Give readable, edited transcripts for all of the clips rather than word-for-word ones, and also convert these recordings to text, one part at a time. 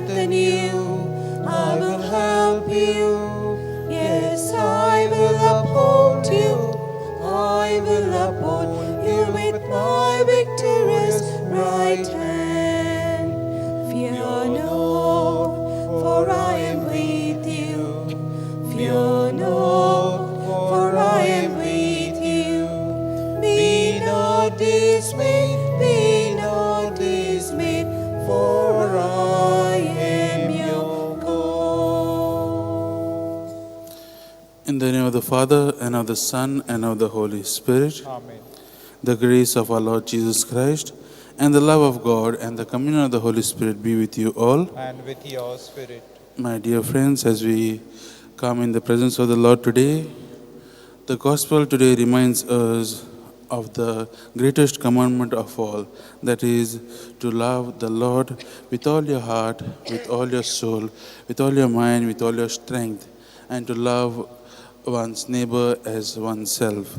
strengthen you. I will help you. Yes, I will uphold you. I will uphold you with my victorious right hand. Fear not, for I am with you. Fear not, for I am with you. Be not dismayed, be not dismayed, for I am your God. In the name of the Father, and of the Son, and of the Holy Spirit. Amen. The grace of our Lord Jesus Christ, and the love of God, and the communion of the Holy Spirit be with you all. And with your spirit. My dear friends, as we come in the presence of the Lord today, the Gospel today reminds us of the greatest commandment of all, that is to love the Lord with all your heart, with all your soul, with all your mind, with all your strength, and to love one's neighbor as oneself.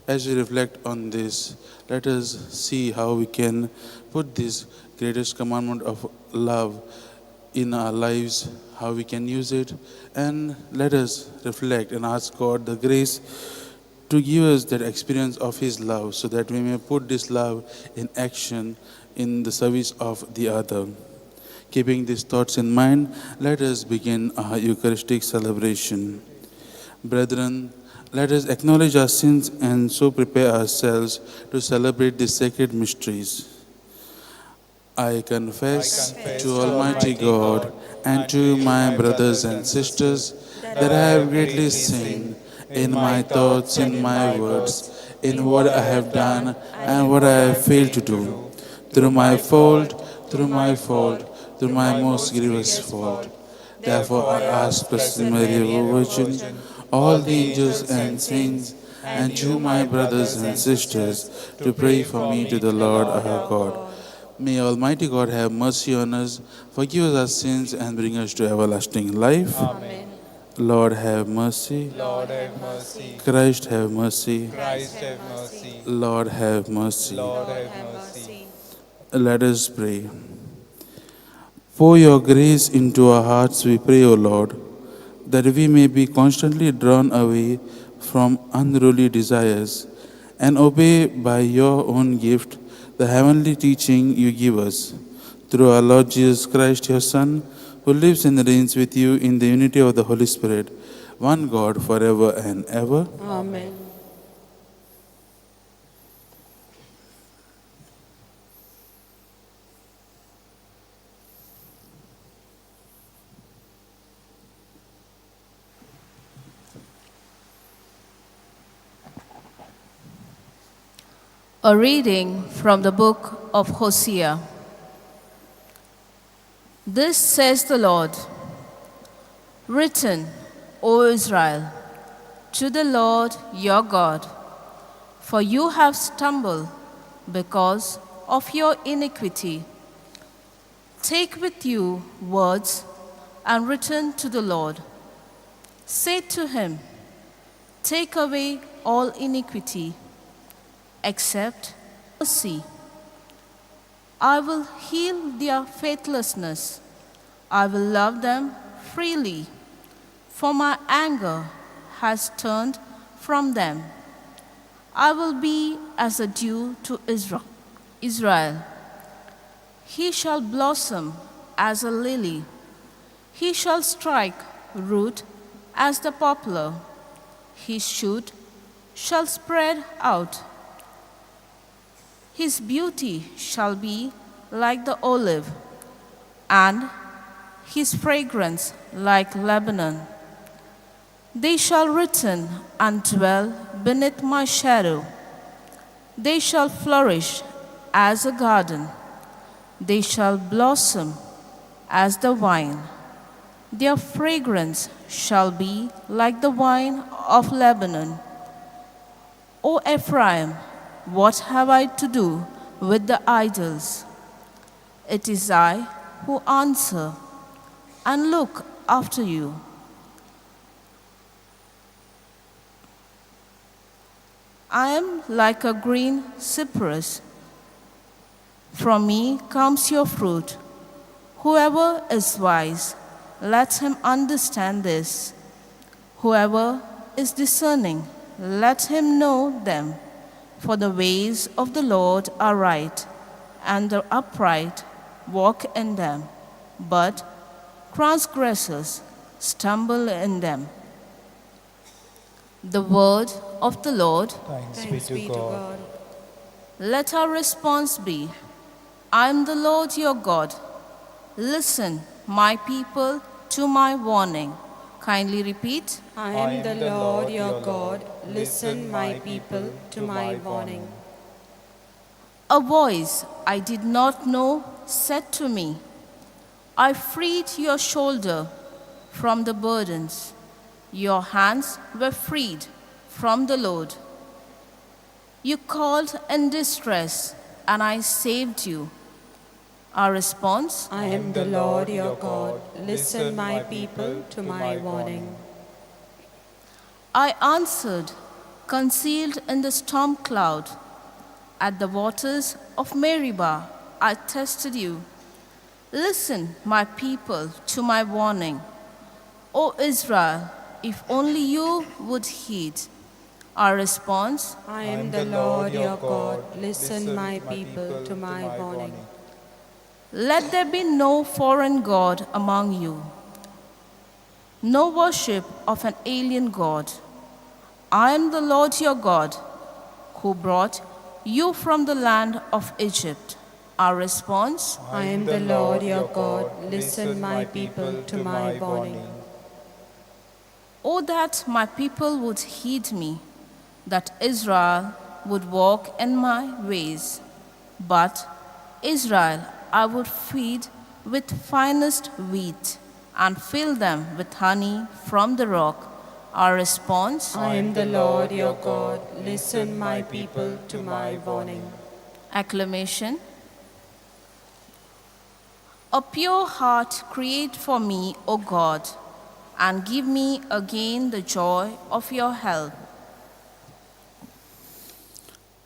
As we reflect on this, let us see how we can put this greatest commandment of love in our lives, how we can use it, and let us reflect and ask God the grace to give us that experience of His love so that we may put this love in action in the service of the other. Keeping these thoughts in mind, let us begin our Eucharistic celebration. Brethren, let us acknowledge our sins and so prepare ourselves to celebrate the sacred mysteries. I confess to Almighty God and to my brothers and sisters that I have greatly sinned in my thoughts, in my words, in what I have done and what I have failed to do. Through my fault, through my fault, through my most grievous fault. Therefore I ask Blessed Mary, ever Virgin, all the angels and saints, and you, my brothers and sisters, to pray for me to the Lord our God. May Almighty God have mercy on us, forgive us our sins, and bring us to everlasting life. Amen. Lord, have mercy. Lord, have mercy. Christ, have mercy. Christ, have mercy. Lord, have mercy. Lord, have mercy. Let us pray. Pour your grace into our hearts, we pray, O Lord, that we may be constantly drawn away from unruly desires and obey by your own gift the heavenly teaching you give us. Through our Lord Jesus Christ, your Son, who lives and reigns with you in the unity of the Holy Spirit, one God, forever and ever. Amen. A reading from the book of Hosea. This says the Lord, written, O Israel, to the Lord your God, for you have stumbled because of your iniquity. Take with you words and return to the Lord. Say to him, take away all iniquity, except mercy. I will heal their faithlessness. I will love them freely, for my anger has turned from them. I will be as a dew to Israel. He shall blossom as a lily. He shall strike root as the poplar. His shoot shall spread out. His beauty shall be like the olive, and his fragrance like Lebanon. They shall return and dwell beneath my shadow. They shall flourish as a garden. They shall blossom as the vine. Their fragrance shall be like the wine of Lebanon. O Ephraim, what have I to do with the idols? It is I who answer and look after you. I am like a green cypress. From me comes your fruit. Whoever is wise, let him understand this. Whoever is discerning, let him know them. For the ways of the Lord are right, and the upright walk in them, but transgressors stumble in them. The word of the Lord. Thanks be to God. Let our response be, I am the Lord your God. Listen, my people, to my warning. Kindly repeat. I am the Lord your God. Listen, my people, to my warning. A voice I did not know said to me, I freed your shoulder from the burdens. Your hands were freed from the load. You called in distress, and I saved you. Our response? I am the Lord your God. Listen, my people, to my warning. I answered, concealed in the storm cloud. At the waters of Meribah, I tested you. Listen, my people, to my warning. O Israel, if only you would heed. Our response? I am the Lord your God. Listen, my people, to my warning. Let there be no foreign god among you, no worship of an alien god. I am the Lord your God, who brought you from the land of Egypt. Our response? I am the Lord your God. Listen, my people, to my warning. O that my people would heed me, that Israel would walk in my ways. But Israel I would feed with finest wheat and fill them with honey from the rock. Our response? I am the Lord your God. Listen, my people, to my warning. Acclamation. A pure heart create for me, O God, and give me again the joy of your help.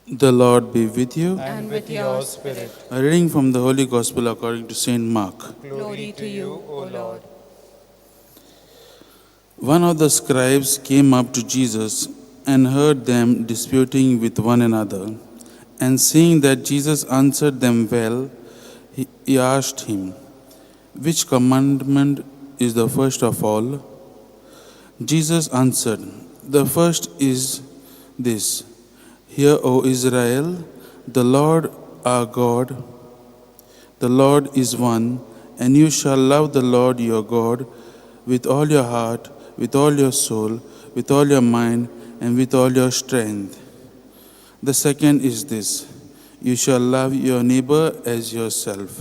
The Lord be with you. And with your spirit. A reading from the Holy Gospel according to St. Mark. Glory to you, O Lord. One of the scribes came up to Jesus and heard them disputing with one another. And seeing that Jesus answered them well, he asked him, "Which commandment is the first of all?" Jesus answered, "The first is this: Hear, O Israel, the Lord our God, the Lord is one, and you shall love the Lord your God with all your heart, with all your soul, with all your mind, and with all your strength. The second is this: you shall love your neighbor as yourself.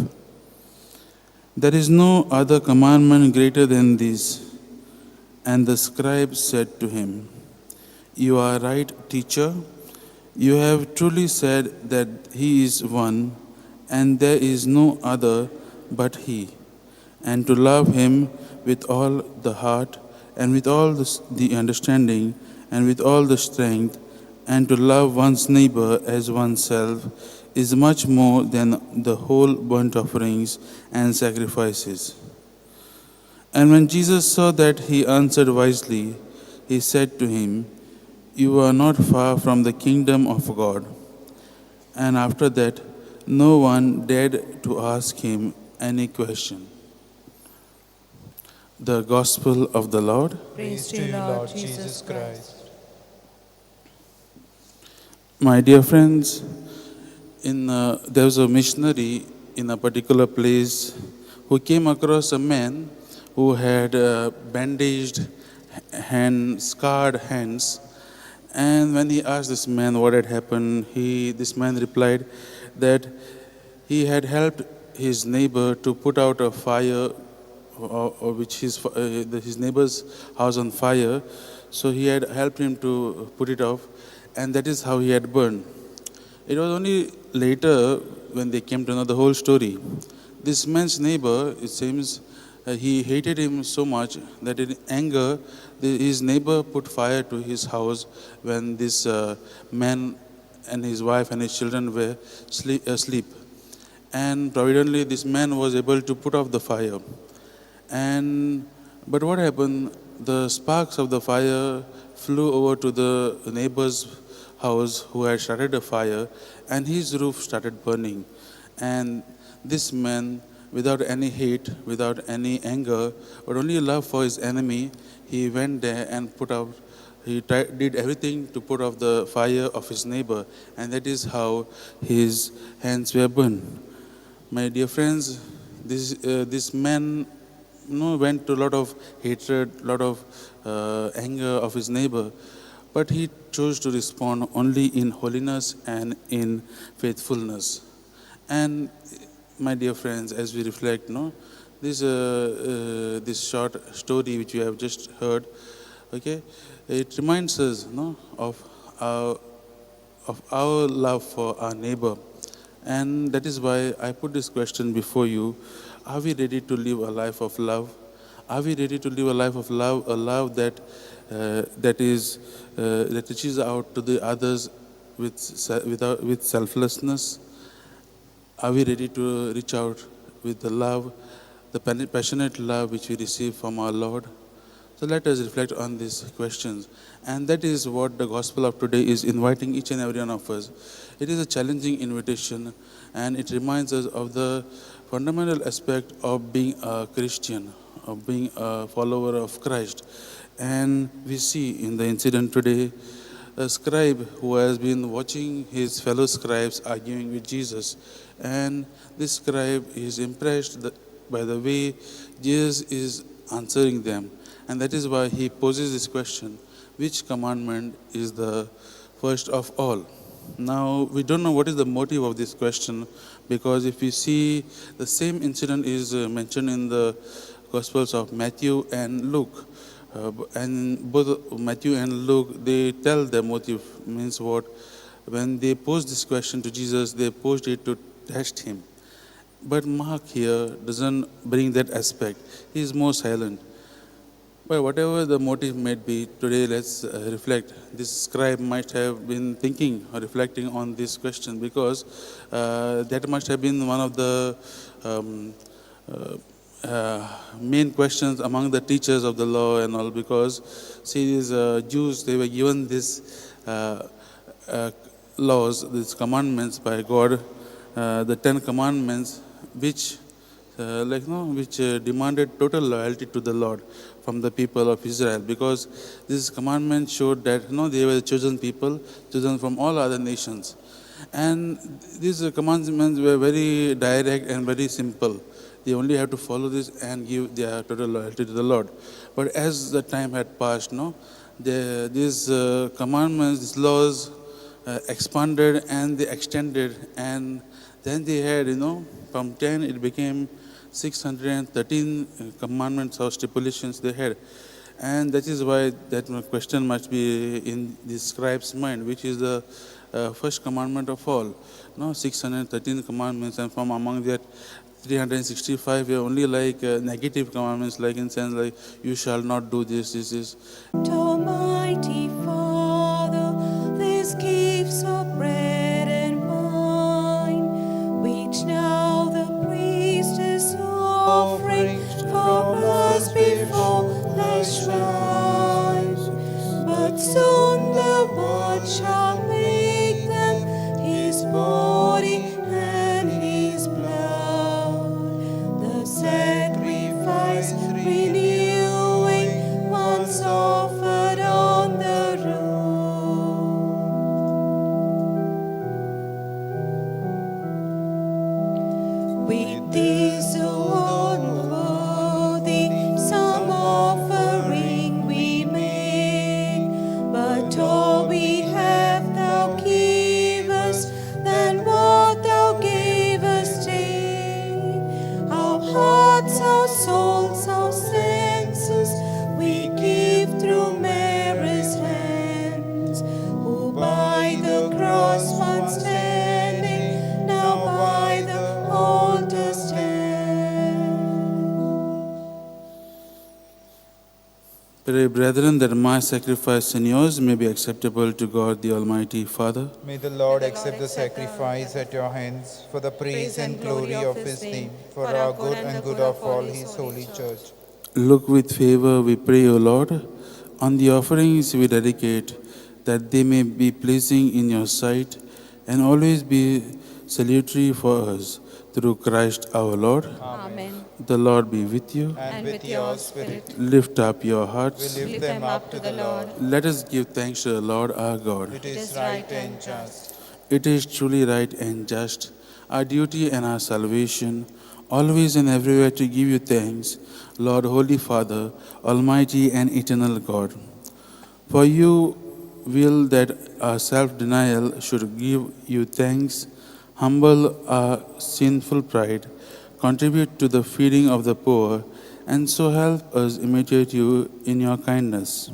There is no other commandment greater than this." And the scribe said to him, "You are right, teacher. You have truly said that he is one, and there is no other but he, and to love him with all the heart, and with all the understanding, and with all the strength, and to love one's neighbor as oneself is much more than the whole burnt offerings and sacrifices." And when Jesus saw that he answered wisely, he said to him, "You are not far from the kingdom of God." And after that, no one dared to ask him any question. The Gospel of the Lord. Praise to you, Lord Jesus Christ. My dear friends, there was a missionary in a particular place who came across a man who had bandaged hand, scarred hands. And when he asked this man what had happened, this man replied that he had helped his neighbor to put out a fire, or which his neighbor's house on fire. So he had helped him to put it off, and that is how he had burned. It was only later when they came to know the whole story. This man's neighbor, it seems, he hated him so much that in anger, his neighbor put fire to his house when this man and his wife and his children were asleep. And providently, this man was able to put off the fire. But what happened? The sparks of the fire flew over to the neighbor's house who had started a fire, and his roof started burning. And this man, without any hate, without any anger, but only love for his enemy, he went there and put out, he did everything to put off the fire of his neighbor, and that is how his hands were burned. My dear friends, this man, went to a lot of hatred, lot of anger of his neighbor, but he chose to respond only in holiness and in faithfulness. And my dear friends, as we reflect, this short story which we have just heard, okay, it reminds us, of our love for our neighbor. And that is why I put this question before you. Are we ready to live a life of love? Are we ready to live a life of love, a love that that reaches out to the others with selflessness? Are we ready to reach out with the love, the passionate love which we receive from our Lord? So let us reflect on these questions. And that is what the gospel of today is inviting each and every one of us. It is a challenging invitation, and it reminds us of the fundamental aspect of being a Christian, of being a follower of Christ. And we see in the incident today, a scribe who has been watching his fellow scribes arguing with Jesus. And this scribe is impressed by the way Jesus is answering them. And that is why he poses this question, which commandment is the first of all? Now, we don't know what is the motive of this question, because if we see the same incident is mentioned in the Gospels of Matthew and Luke. And both Matthew and Luke, they tell the motive, means what? When they posed this question to Jesus, they posed it to test him. But Mark here doesn't bring that aspect. He is more silent. But whatever the motive may be, today let's reflect. This scribe might have been thinking or reflecting on this question, because that must have been one of the main questions among the teachers of the law and all, because see, these Jews, they were given these laws, these commandments by God, the 10 Commandments, which demanded total loyalty to the Lord from the people of Israel, because this commandment showed that they were the chosen people, chosen from all other nations. And these commandments were very direct and very simple. They only have to follow this and give their total loyalty to the Lord. But as the time had passed, these commandments, these laws expanded and they extended, and then they had, from 10 it became 613 commandments or stipulations they had. And that is why that question must be in the scribe's mind, which is the first commandment of all. 613 commandments, and from among that 365 were only like negative commandments, like in sense like you shall not do this, this, this. Almighty Father, these gifts of bread and wine, which now the priest is offering for us before thy shrine. But soon the Lord shall make them his body and his blood, the sacrifice renewing once offered on the road. With these, O unworthy, some offering we make, but all we have thou give us, than what thou gavest take. Our hearts, our souls, our senses, we give through Mary's hands, who by the cross once standing, now by the altar stands. Pray, brethren, that my sacrifice and yours may be acceptable to God, the Almighty Father. May the Lord accept the sacrifice at your hands for the praise and glory of his name, for our good and good of all his holy church. Look with favor, we pray, O Lord, on the offerings we dedicate, that they may be pleasing in your sight and always be salutary for us. Through Christ our Lord. Amen. The Lord be with you. And with your spirit. Lift up your hearts. We lift them up to the Lord. Let us give thanks to the Lord our God. It is right and just. It is truly right and just, our duty and our salvation, always and everywhere to give you thanks, Lord, Holy Father, Almighty and eternal God. For you will that our self-denial should give you thanks, humble our sinful pride, contribute to the feeding of the poor, and so help us imitate you in your kindness.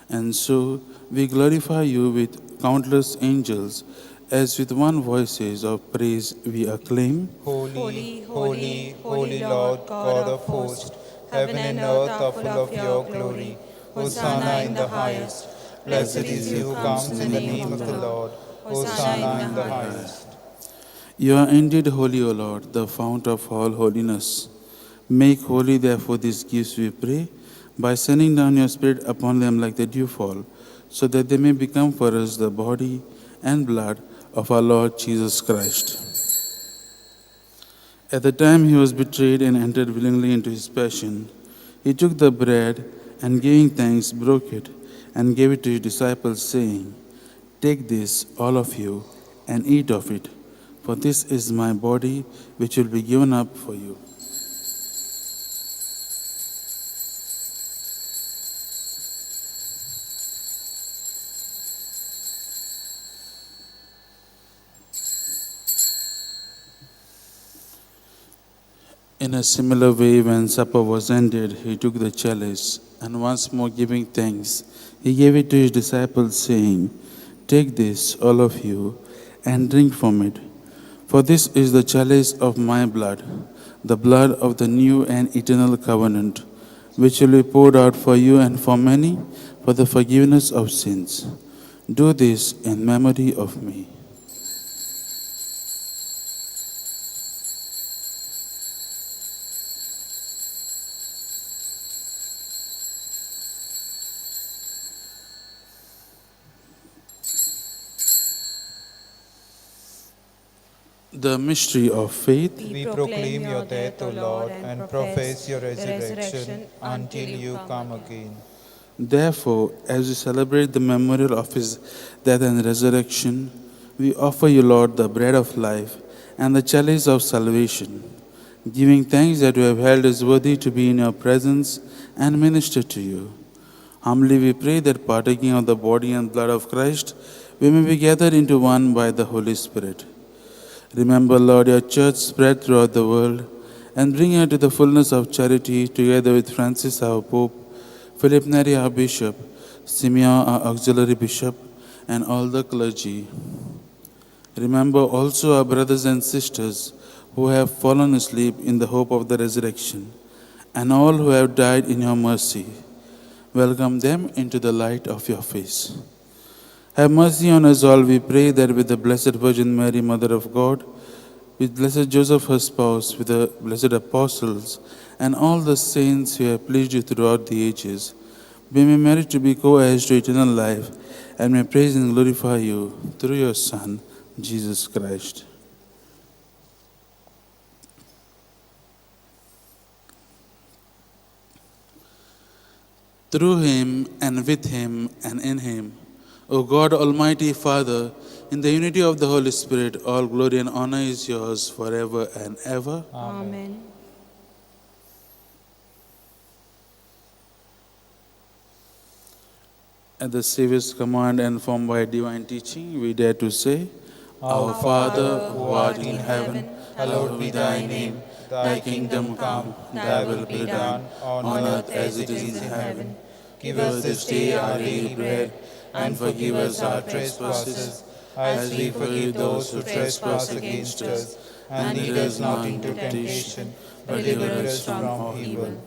And so we glorify you with countless angels, as with one voices of praise we acclaim. Holy, holy, holy Lord, God of hosts, heaven and earth are full of your glory. Hosanna in the highest. Blessed is he who comes in the name of the Lord. Hosanna in the highest. You are indeed holy, O Lord, the fount of all holiness. Make holy, therefore, these gifts, we pray, by sending down your Spirit upon them like the dewfall, so that they may become for us the body and blood of our Lord Jesus Christ. At the time he was betrayed and entered willingly into his passion, he took the bread and, giving thanks, broke it and gave it to his disciples, saying, "Take this, all of you, and eat of it, for this is my body, which will be given up for you." In a similar way, when supper was ended, he took the chalice, and once more giving thanks, he gave it to his disciples, saying, "Take this, all of you, and drink from it, for this is the chalice of my blood, the blood of the new and eternal covenant, which will be poured out for you and for many for the forgiveness of sins. Do this in memory of me." The mystery of faith. We proclaim your death, O Lord, and profess your resurrection until you come again. Therefore, as we celebrate the memorial of his death and resurrection, we offer you, Lord, the bread of life and the chalice of salvation, giving thanks that we have held us worthy to be in your presence and minister to you. Humbly we pray that, partaking of the body and blood of Christ, we may be gathered into one by the Holy Spirit. Remember, Lord, your church spread throughout the world, and bring her to the fullness of charity, together with Francis, our Pope, Philip Neri, our Bishop, Simeon, our Auxiliary Bishop, and all the clergy. Remember also our brothers and sisters who have fallen asleep in the hope of the resurrection, and all who have died in your mercy. Welcome them into the light of your face. Have mercy on us all, we pray, that with the Blessed Virgin Mary, Mother of God, with Blessed Joseph, her spouse, with the blessed apostles, and all the saints who have pleased you throughout the ages, we may merit to be co-heirs to eternal life, and may praise and glorify you through your Son, Jesus Christ. Through him, and with him, and in him, O God, Almighty Father, in the unity of the Holy Spirit, all glory and honor is yours forever and ever. Amen. At the Savior's command and formed by divine teaching, we dare to say, Our Father, who art in heaven, hallowed be thy name. Thy kingdom come, thy will be done, on earth as it is in heaven. Give us this day our daily bread, and forgive us our trespasses, as we forgive those who trespass against us. And lead us not into temptation, but deliver us from evil.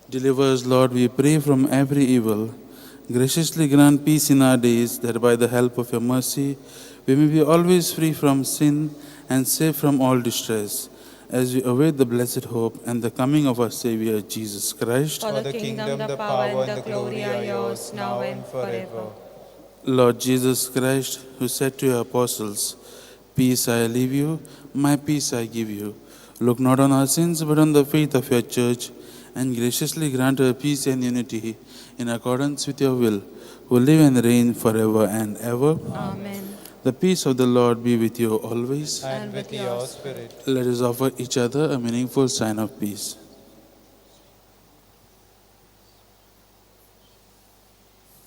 Deliver us, Lord, we pray, from every evil. Graciously grant peace in our days, that by the help of your mercy we may be always free from sin and safe from all distress, as we await the blessed hope and the coming of our Savior, Jesus Christ. For the kingdom, the power, and the glory are yours, now and forever. Lord Jesus Christ, who said to your apostles, "Peace I leave you, my peace I give you," look not on our sins, but on the faith of your church, and graciously grant her peace and unity in accordance with your will, who live and reign forever and ever. Amen. The peace of the Lord be with you always. And with your spirit. Let us offer each other a meaningful sign of peace.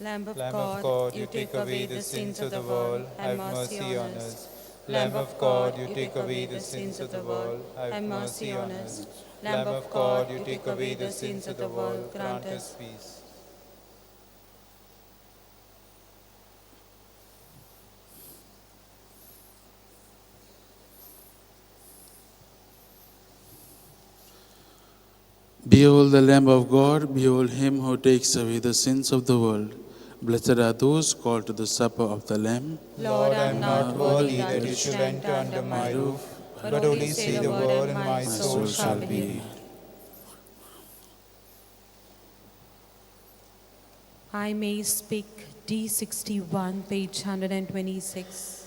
Lamb of Lamb of God, you take away the sins of the world, have mercy on us. Lamb of God, you take away the sins of the world, have mercy on us. Lamb of God, you take away the sins of the world, grant us peace. Behold the Lamb of God, behold him who takes away the sins of the world. Blessed are those called to the supper of the Lamb. Lord, I am not worthy that you should enter under my roof, but only say the word, and my soul shall be healed. I may speak D61, page 126.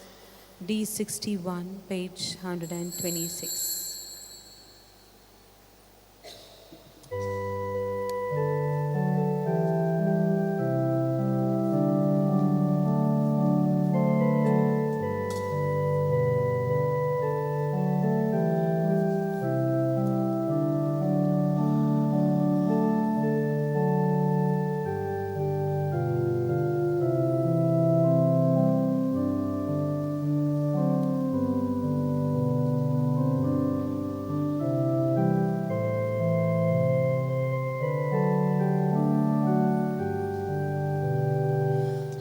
D61, page 126.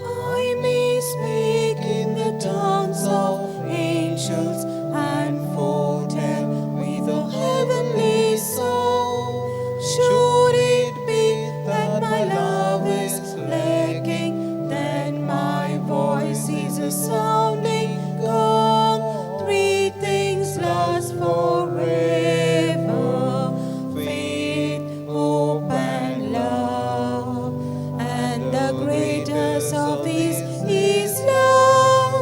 I may speak in the tongues of angels and foretell with a heavenly song. Should it be that my love is lacking, then my voice is a sounding gong. Three things last forever: faith, hope, and love. And the greatest of these is love.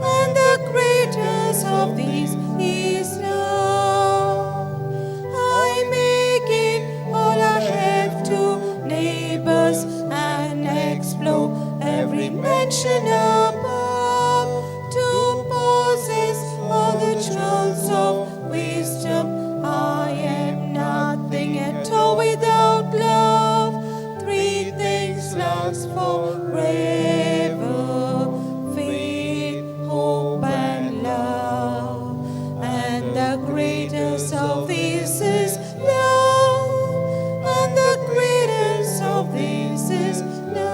And the greatest of these is love. I may give all I have to neighbors and explore every mansion above, to possess all the jewels of wisdom. I am nothing at all without love. Three things last forever: faith, hope, and love. And the greatest of these is love. And the greatest of these is love.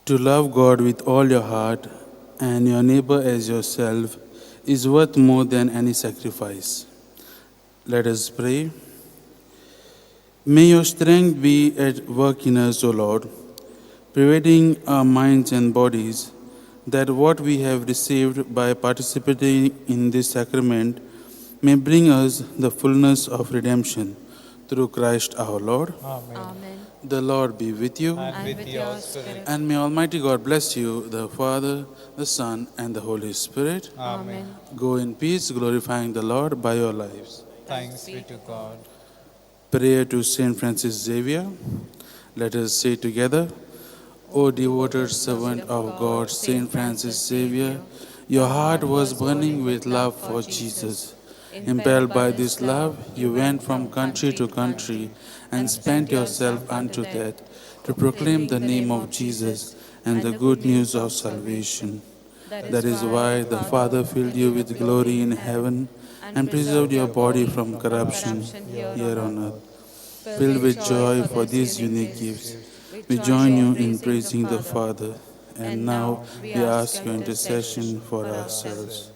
To love God with all your heart and your neighbor as yourself is worth more than any sacrifice. Let us pray. May your strength be at work in us, O Lord, pervading our minds and bodies, that what we have received by participating in this sacrament may bring us the fullness of redemption through Christ our Lord. Amen. Amen. The Lord be with you. And with your spirit. And may Almighty God bless you, the Father, the Son, and the Holy Spirit. Amen. Go in peace, glorifying the Lord by your lives. Thanks be to God. Prayer to Saint Francis Xavier. Let us say together, O devoted servant of God, Saint Francis Xavier, your heart was burning with love for Jesus. Impelled by this love, you went from country to country and spent yourself unto death to proclaim the name of Jesus and the good news of salvation. That is why the Father filled you with glory in heaven and preserved your body from corruption here on earth. Filled with joy for these unique gifts, we join you in praising the Father, and now we ask your intercession for ourselves.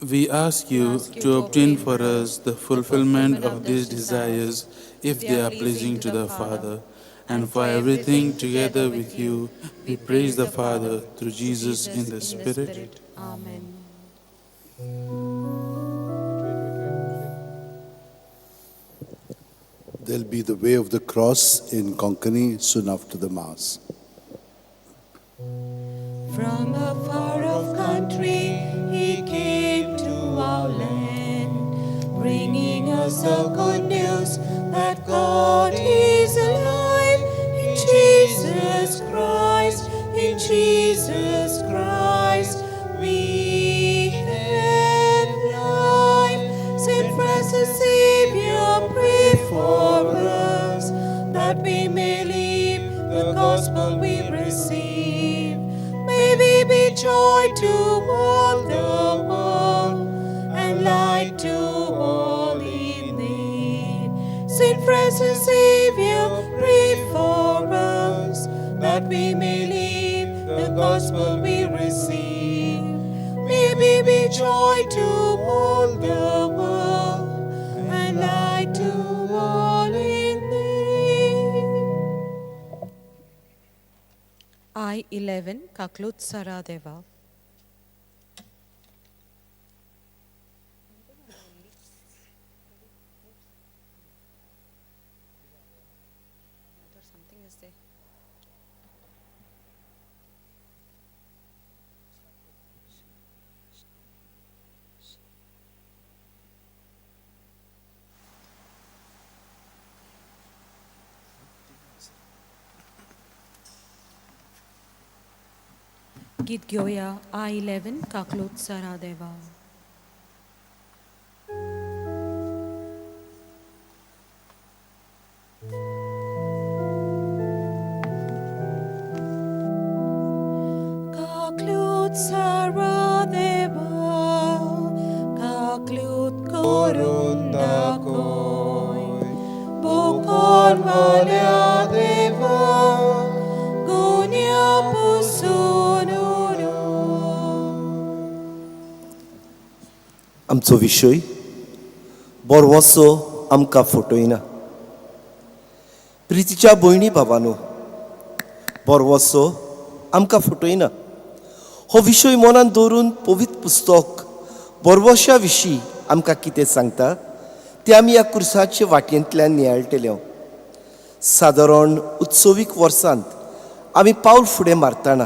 We ask you to obtain for us the fulfillment of these desires if they are pleasing to the Father. And for everything together with you, we praise the Father through Jesus in the Spirit. Amen. There'll be the way of the cross in Konkani soon after the Mass. From a far off country he came to our land, bringing us the good news that God is alive in Jesus Christ, in Jesus Christ we have life. Saint Francis Xavier, pray for us, that we may live the gospel we receive. May we be joy to all the world and light to all in need. Saint Francis Xavier, pray for us, that we may live the gospel we receive. May we be joy to all the world and light to all in need. I-11 Kaklut Saradeva. Something is there. गीत घेवया I-11 Kaklut Saradeva. Kaklut Saradeva, Kaklut Korundakoy, Bukon Valyadeva, Gunya Pusununu. आमचो विशय बोरवसो आमकां फटयना. प्रितीच्या भयणी भावानो, बोरवसो आमकां फटयना हो विशय मनान दवरून पवित्र पुस्तक बोरवशा विशीं आमकां कितें सांगता तें आमी ह्या कुर्साचे वाटयेंतल्यान नियाळटले. सादारण उत्सवीक वर्सांत आमी पावल फुडें मारतना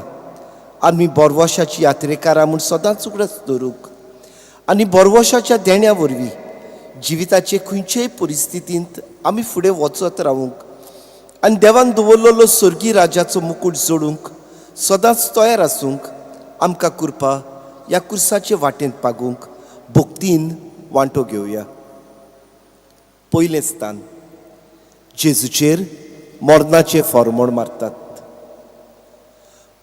आमी बोरवशाची यात्रेकारां म्हूण सदांच उगडास दवरूंक आनी बोरवशाच्या देण्या वरवीं जिविताचे खंयचेय परिस्थितींत आमी फुडें वचत रावूंक आनी देवान दवरलेलो स्वर्गीय राजाचो मुकूट जोडूंक सदांच तयार आसूंक आमकां कृपा ह्या कुर्साचे वाटेंत पागूंक भक्तीन वांटो घेवया. पयलें स्थान जेजूचेर मरणाचें फॉर्मोण मारतात.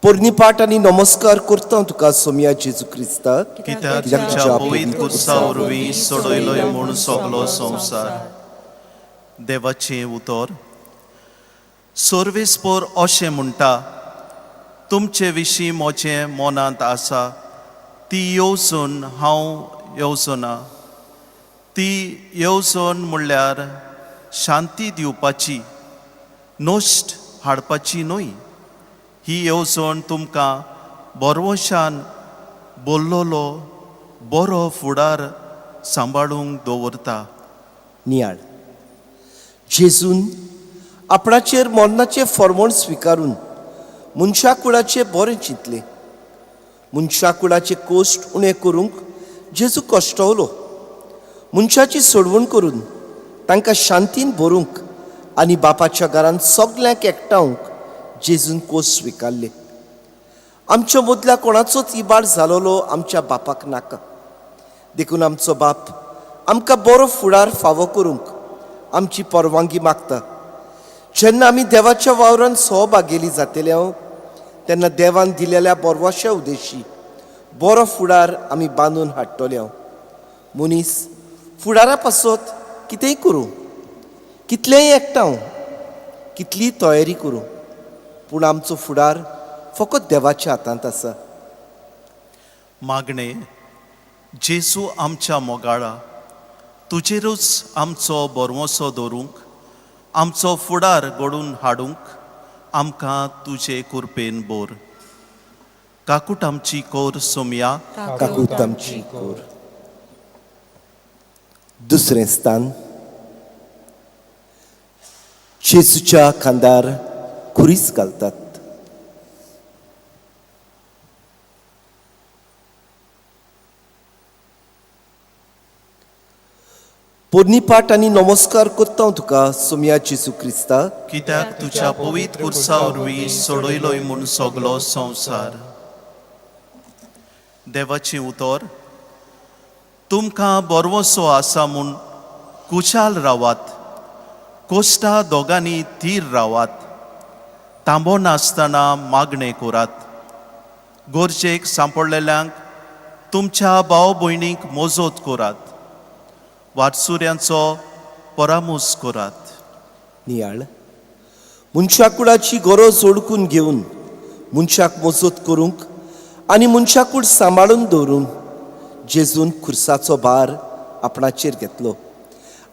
पोरणीपाठ आनी नमस्कार करता तुका सोमया जेजू क्रिस्ता, कित्याक तुज्या पवित्र खुर्सा वरवीं सोडयलोय म्हूण सगलो संवसार. देवाचें उतर. सर्वेस्पोर अशें म्हणटा, तुमचे विशीं म्हजें मनांत आसा ती येवजण हांव येवजना. ती येवजण म्हणल्यार शांती दिवपाची, नश्ट हाडपाची न्हय. ही येवजण तुमकां बरवशान बोल्लोलो बरो फुडार सांबाळूंक दवरता. नियाळ. जेजून आपणाचेर मरणाचें फॉर्मोण स्विकारून मनशाकुळाचें बरें चिंतलें. मनशाकुळाचे कोश्ट उणें करूंक जेजू कश्टवलो. मनशाची सोडवण करून तांकां शांतीन भरूंक आनी बापाच्या घरान सगल्यांक एकठावंक जेजून कोश स्विकारले. आमच्या मदल्या कोणाचोच इबाड जालोलो आमच्या बापाक नाका. देखून आमचो बाप आमकां बरो फुडार फावो करूंक आमची परवानगी मागता. जेन्ना आमी देवाच्या वावरान सहभागेली जातले तेन्ना देवान दिलेल्या बरवाच्या उद्देशी बरो फुडार आमी बांदून हाडटले. मनीस फुडारा पासत कितेंय करूं, कितलेंय एकठांव, कितलीय तयारी करूं, पूण आमचो फुडार फकत देवाच्या हातांत आसा. मागणें. जेजू आमच्या मोगाळा, तुजेरूच आमचो बरवसो दवरूंक, आमचो फुडार घडोवन हाडूंक आमकां तुजे कृपेन बोर. काकूट आमची कोर सोमया, काकूट आमची कोर. दुसरें स्थान. जेजूच्या खांदार खुरीस घालतात. पोरणीपाठ आनी नमस्कार करता तुका सोमया जेजू क्रिस्ता, कित्याक तुज्या पवित्र खुर्सा वरवीं सोडयलोय म्हूण सगलो संवसार. देवाचें उतर. तुमकां बरवसो आसा म्हूण कुशाल रावात, कोश्टा दोगांनी थीर रावात, तांबो नासतना मागणें करात. गरजेक सांपडलेल्यांक तुमच्या भाव भयणीक मोजोत करात, वाटसुऱ्यांचो परामोस करात. नियाळ. मनशाकुडाची गरज ओळखून घेवन मनशाक मजत करूंक आनी मनशाकूड सांबाळून दवरूंक जेजून खुर्साचो भार आपणाचेर घेतलो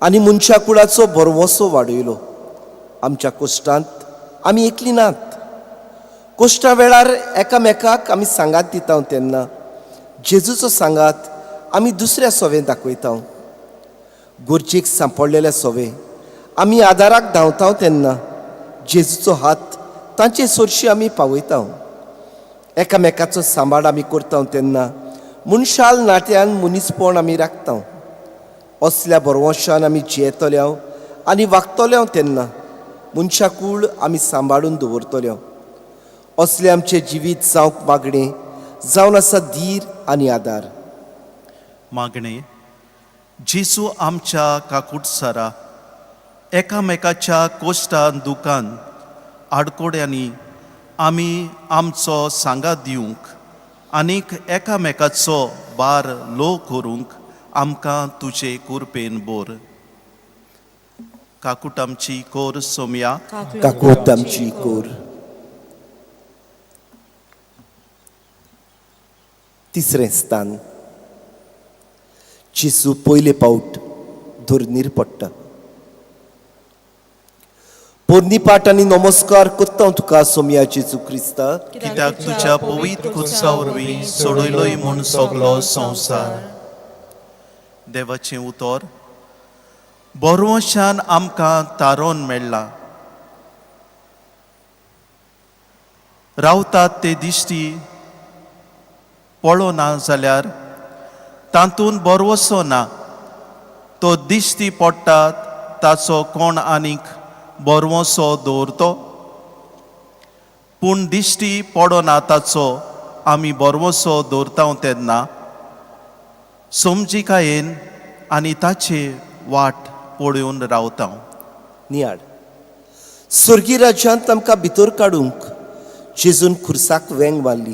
आनी मनशाकुडाचो भरवंसो वाडयलो. आमच्या कोश्टांत आमी एकली नात. कोश्टा वेळार एकामेकाक आमी सांगात दिता तेन्ना जेजूचो सांगात आमी दुसऱ्या सोवें दाखयता. गरजेक सांपडलेल्या सोवे आमी आदाराक धांवता तेन्ना जेजूचो हात तांचे सोरशी आमी पावयता. एकामेकाचो सांबाळ आमी करता तेन्ना मनशाल नाट्यान मनीसपण आमी राखता. असल्या बरवशान आमी जियेतले आनी वागतले तेन्ना मनशाकूळ आमी सांबाळून दवरतले. असलें आमचें जिवीत जावंक मागणें जावन आसा धीर आनी आदार. मागणें. जेजू आमच्या काकुटसरा एकामेकाच्या कोश्टान, दुकान, आडकोड्यांनी आमी आमचो सांगात दिवंक आनीक एकामेकाचो भार लो करूंक आमकां तुजे कृपेन बोर. काकूट आमची कोर सोमया, काकूट आमची कोर. तिसरें स्थान. जेजू पयले पावट धरणीर पडटा. पोरणीपाठ आनी नमस्कार करता तुका सोमया जेजू क्रिस्ता, कित्याक तुज्या पवित्र खुर्सा वरवीं सोडयलोय म्हूण सगलो संवसार. देवाचें उतर. बरवशान आमकां तारोन मेळ्ळा. रावतात ते दिश्टी पळोना जाल्यार तातूंत बरवसो ना. तो दिश्टी पडटा ताचो कोण आनीक बरवसो दवरतो? पूण दिश्टी पडना ताचो आमी बरवसो दवरता तेन्ना समजिकायेन आनी ताचे वाट पळोवन रावता. नियाळ. स्वर्गीय राज्यांत आमकां भितर काडूंक जेजून खुर्साक वेंग मारली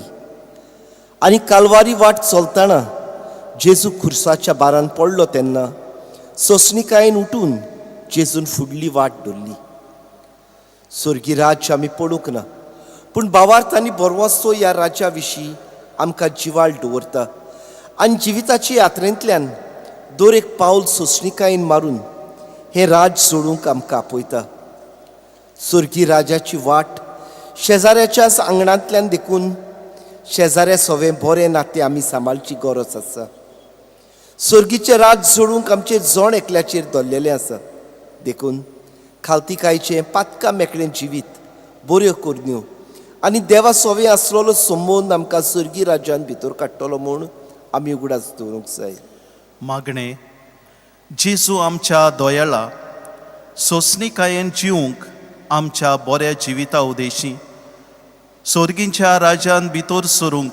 आनी कालवारी वाट चलतना जेजू खुर्साच्या बारान पडलो तेन्ना सोंसणीकायेन उठून जेजून फुडली वाट धरली. स्वर्गीय राज्य आमी पडूंक ना, पूण भावार्थ आनी बरवसो ह्या राज्या विशीं आमकां जिवाळ दवरता आनी जिविताचे यात्रेंतल्यान दर एक पावल सोंसणीकायेन मारून हें राज सोडूंक आमकां आपयता. स्वर्गीय राजाची वाट शेजाऱ्याच्याच आंगणांतल्यान देखून शेजाऱ्या सोवें बरें नातें आमी सांबाळची गरज आसा. स्वर्गीचें राज जोडूंक आमचें जण एकल्याचेर दवरलेलें आसा, देखून खालतीकायचें पातकां मेकळें जिवीत बऱ्यो करण्यो आनी देवा सोवें आसलेलो संबंद आमकां स्वर्गीय राज्यान भितर काडटलो म्हूण आमी उगडास दवरूंक जाय. मागणें, जेजू आमच्या दोयाळा सोंसणीकायेन जिवंक आमच्या बऱ्या जिविता उदेशी सोर्गींच्या राज्यान भितर सरूंक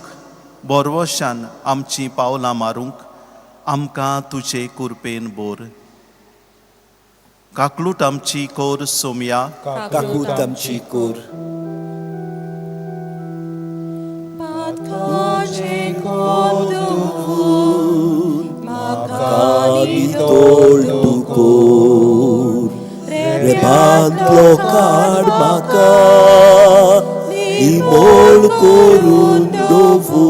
बोरवशान आमचीं पावलां मारूंक आमकां तुजे कुरपेन बोर. काकलूट आमची कोर सोमया, काकूत आमची कोर. नितळ कोर रेबांतलो काड म्हाका निमोळ करून दवर.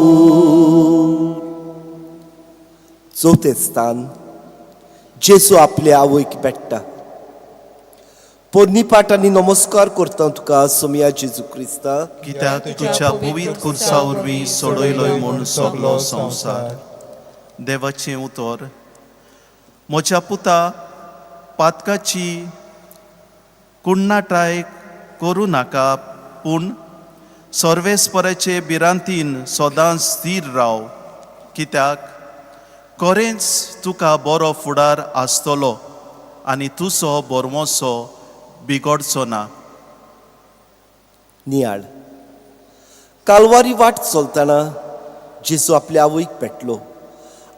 चवथें स्थान, जेजू आपले आवयक पेट्टा. पोरनीपाट आनी नमस्कार करता तुका सोमया जेजू क्रिस्ता, कित्याक तुज्या पवित्र खुर्सा वरवीं सोडयलोय म्हूण सगलो संवसार. देवाचें उतर, म्हज्या पुता पातकाची कुण्णाटाय करूं नाका, पूण सर्वेस्पराचे भिरांतीन सदांच स्थीर राव, कित्याक खरेंच तुका बरो फुडार आसतलो आनी तुजो बरमोसो बिगडचो ना. नियाळ. कालवारी वाट चलतना जेजू आपल्या आवयक पेटलो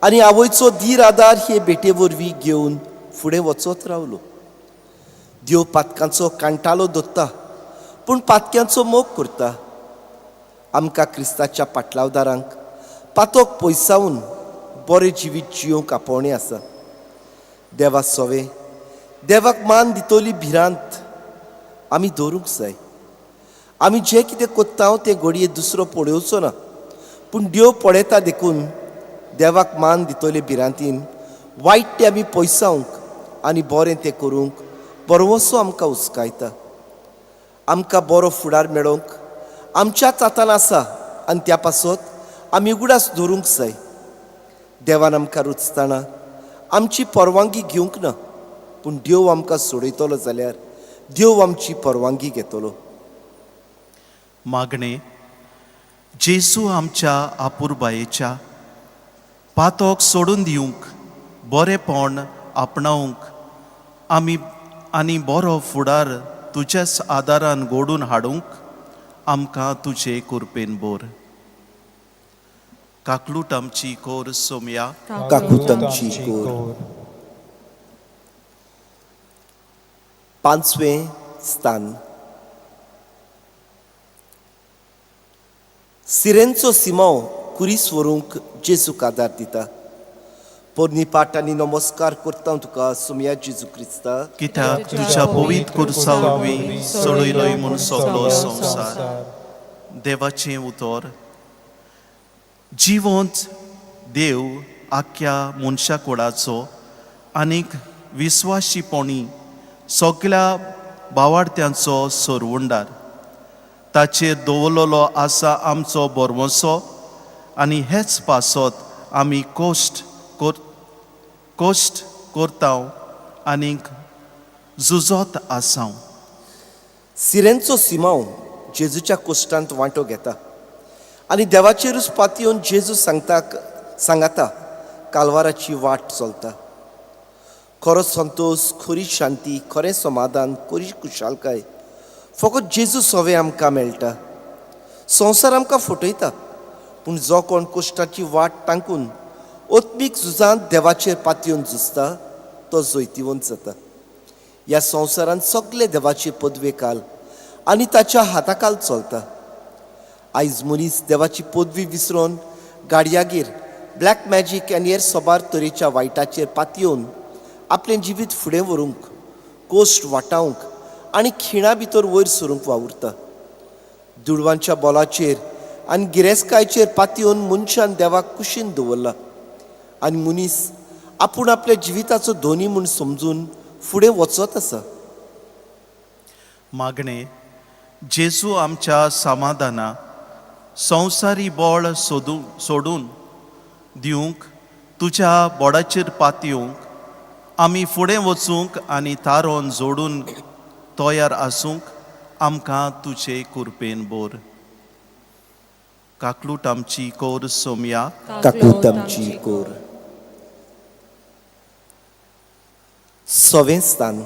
आनी आवयचो धीर आदार हे भेटे वरवीं घेवन फुडें वचत रावलो. देव पातकांचो कांटालो दोत्ता पूण पातक्यांचो मोग करता. आमकां क्रिस्ताच्या पाटलावदारांक पातोक पयसावन बरें जिवीत जियोंक आपोवणें आसा. देवा सोवे देवाक मान दितली भिरांत आमी दवरूंक जाय. आमी जें कितें कोत्ता तें घडये दुसरो पळोवचो ना, पूण देव पळयता, देखून देवाक मान दितले भिरांतीन वायट तें आमी पयसावंक आनी बरें तें करूंक बरवसो आमकां उस्कायता. आमकां बरो फुडार मेळोवंक आमच्याच हातान आसा आनी त्या पासत आमी उगडास दवरूंक जाय. देवान आमकां रुचतना आमची परवानगी घेवंक ना, पूण देव आमकां सोडयतलो जाल्यार देव आमची परवानगी घेतलो. मागणें, जेजू आमच्या आपुरबायेच्या पातोक सोडून दिवंक बरेंपण आपणावंक आमी आनी बरो फुडार तुज्याच आदारान गोडून हाडूंक आमकां तुजे कुरपेन बोर. काकलूट आमची कोर सोमया, काकूत आमची कोर. पांचवें स्थान, सिरेंचो सिमांव कुरीस व्हरूंक जेजूक आदार दिता. पोरनी पाट आनी नमस्कार करता तुका सोमया जेजू क्रिस्ता, कित्याक तुज्या पवित्र खुर्सा वरवीं सोडयलोय म्हूण सगलो संवसार. देवाचें उतर, जिवंत देव आख्या मनशा कुडाचो आनीक विस्वाशीपणी सगल्या बावाडत्यांचो सोरवंडार, ताचेर दवरलेलो आसा आमचो बरवसो आनी हेच पासत आमी कोश्ट करता आनीक झुजत आसाव. सिरेंचो सिमांव जेजूच्या कोश्टांत वांटो घेता आनी देवाचेरूच पातयेवन जेजू सांगाता कालवाराची वाट चलता. खरो संतोश, खरी शांती, खरें समाधान, खरी खुशालकाय फकत जेजू सोवे आमकां मेळटा. संवसार आमकां फटयता, पूण जो कोण कोश्टाची वाट तांकून आत्मीक झुजांत देवाचेर पातयेवन झुजता तो जैतिवंत जाता. ह्या संवसारांत सगळे देवाचे पदवेकाल आनी ताच्या हाताकाल चलता. आयज मनीस देवाची पदवी विसरून गाडयागेर, ब्लॅक मॅजीक आनी हेर सोबार तरेच्या वायटाचेर पातयेवन आपलें जिवीत फुडें व्हरूंक, कोश्ट वाटावंक आनी खिणा भितर वयर सरूंक वावुरता. दुडवांच्या बोलाचेर आनी गिरेस्तकायचेर पातयेवन मनशान देवाक कुशीन दवरला आनी मनीस आपूण आपल्या जिविताचो धोनी म्हूण समजून फुडें वचत आसा. मागणें, जेजू आमच्या समाधाना संवसारी बळ सोडून दिवंक, तुज्या बोडाचेर पातयेवंक, आमी फुडें वचूंक आनी तारोन जोडून तयार आसूंक आमकां तुजे कुरपेन बोर. काकलूट आमची कोर सोमया. काकूत आमची कोर. सवें स्थान.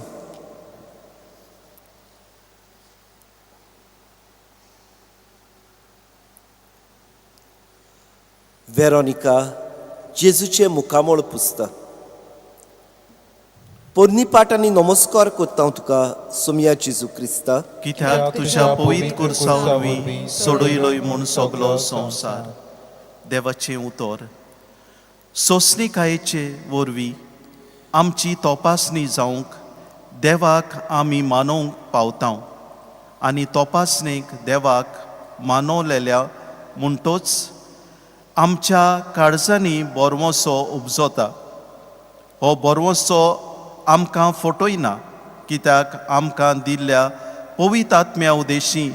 वेरोनिका जेजूचें मुखामळ पुसता. पोरनी पाठ आनी नमस्कार करता हांव तुका सोमया जेजू क्रिस्ता, कित्याक तुज्या पवित्र खुर्सा वरवीं सोडयलोय म्हूण सगलो संवसार. देवाचें उतर सोंसणीकायेचे वरवीं आमची तपासणी जावंक देवाक आमी मानोवंक पावता आनी तपासणेक देवाक मानवलेल्या म्हणटोच आमच्या काळजांनी बोरवसो उपजता. हो बोरवसो आमकां फटयना, कित्याक आमकां दिल्ल्या पवित्र आत्म्या उदेशी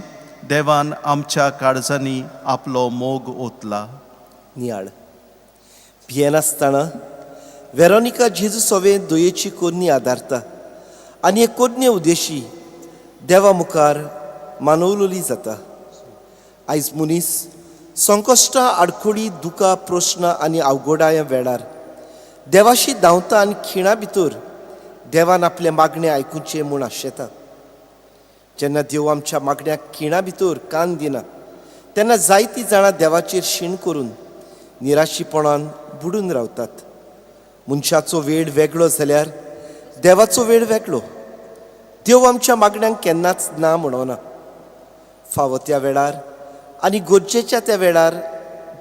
देवान आमच्या काळजांनी आपलो मोग ओतला. नियाळ. भियेनासतना वेरोनिका जेजू सवे दयेची कोरनी आदारता आनी हे कोरणे उदेशी देवा मुखार मानवलोली जाता. आयज मनीस संकश्टां, आडखळी, दुकां, प्रस्न आनी अवघडाया वेळार देवाशी धांवता आनी खिणा भितर देवान आपलें मागणें आयकुचें म्हूण आशेता. जेन्ना देव आमच्या मागण्याक खिणा भितर कान दिना तेन्ना जायतीं जाणां देवाचेर शीण करून निराशीपणान बुडून रावतात. मनशाचो वेळ वेगळो जाल्यार देवाचो वेळ वेगळो. देव आमच्या मागण्यांक केन्नाच ना म्हणना. फावो त्या वेळार आनी गरजेच्या त्या वेळार